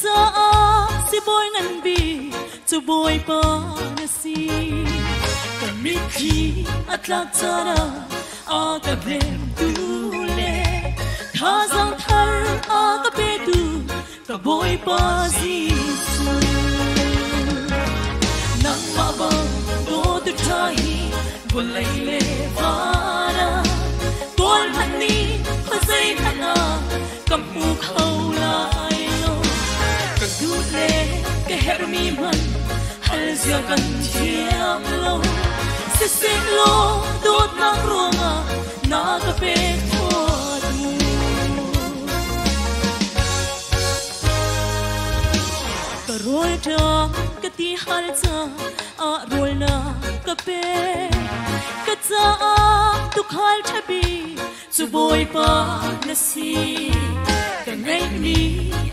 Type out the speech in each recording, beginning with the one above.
caah sibawi ngan bik cu Bawipa na si. Ka mitthli a tlak caan ah a ka hnemtu le thazaang thar a ka petu ka Bawipa Jesuh. Nangmah bang dawtu ṭha hi vawlei le van ah kawl hmanh nih khuazei hmanh ah ka hmu kho lai lo. Ka duh le ka herhmi hmanh hal zia kan thiam lo. Siseh law dawtnak ruangah na ka pek thuat mu. Ka rawl ṭam ka ti hal caah rawl na ka pek. Ka caah tuukhal ṭha bik cu Bawipa na si. Ka ngeihmi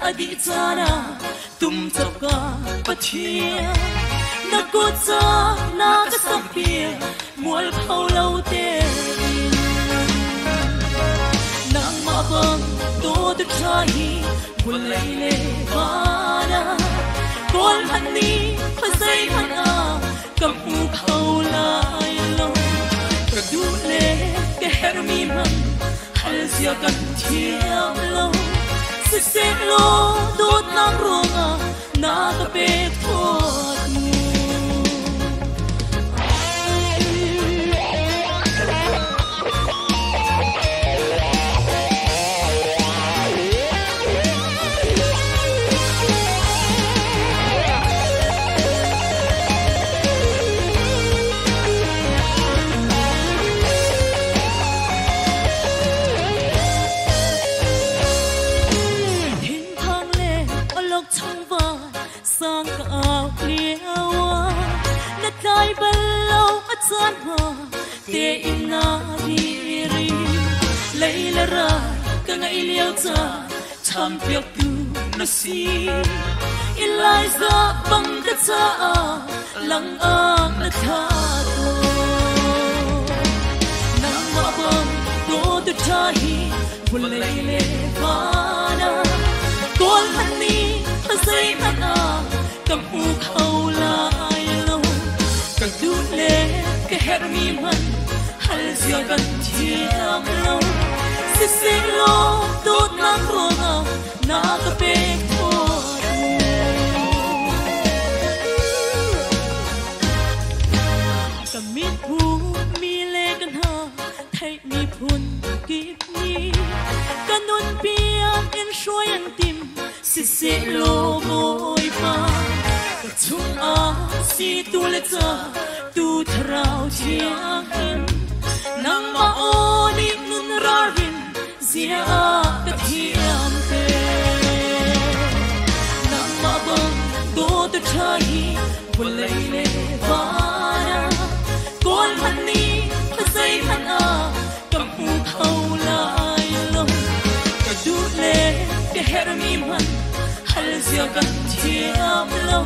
a dih caan ah tum cawk ka Pathian. Na kut ca na ka sakpiak mualpho lo tein. Nangmah bang dawtu ṭha hi vawlei le van ah kawl hmanh nih khuazei hmanh ah ka hmu kho lai lo. Ka duh le ka herhmi hmanh hal zia kan thiam lo. Siseh law dawtnak ruangah na ka pek thuat mu. Thinphang le awlokchong va sang ka au lio ah na tlai bal lo a caan hma tein na diri. Lei le rai ka ngaih lio ca champiaktu na si. Elijah bang ka caah langak na thla tawn. Nangmah bang dawtu ṭha hi vawlei le van ah kawl hmanh nih khuazei hmanh ah ka hmu kho lai lo. Ka duh le ka herhmi hmanh hal zia kan thiam lo. Siseh law dawtnak ruangah na ka pek thuat mu. Ka mit mi le ka hna theihmi phun kip nih ka nun piak in hruai an tim. Siseh law Bawipa ka chungah si tu le ca tu thlarau thiang nangmah aw nih nun ralrin zia ka thiam te. Nangmah bang dawtu ṭha hi vawlei le van ah kawl hmanh nih khuazei hmanh ah ka hmu kho lai lo. Ka duh le ka herhmi hmanh hal zia kan thiam lo.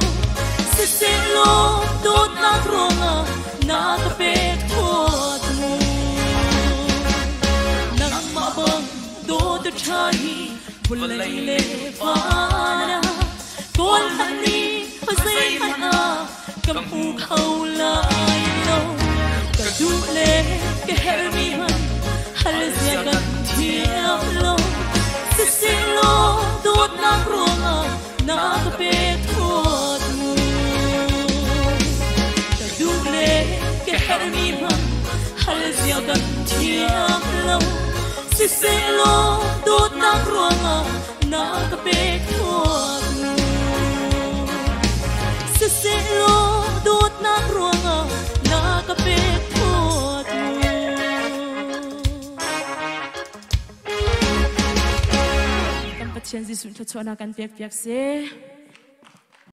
Siseh law dawtnak ruangah na ka pek thuat mu. Nangmah bang dawtu ṭha hi vawlei le van ah kawl hmanh nih khuazei hmanh ah ka hmu kho lai lo. Ka duh le ka herhmi hmanh hal zia kan thiam lo. Siseh law dawtnak ruangah na ka pek thuat mu. Ka duh le ka herhmi hmanh hal zia kan thiam lo. Siseh law dawtnak ruangah na ka pek thuat mu. Siseh law dawtnak ruangah na ka pek thuat mu. Kan Pathian Jesuh thluachuahnak kan pek piak seh.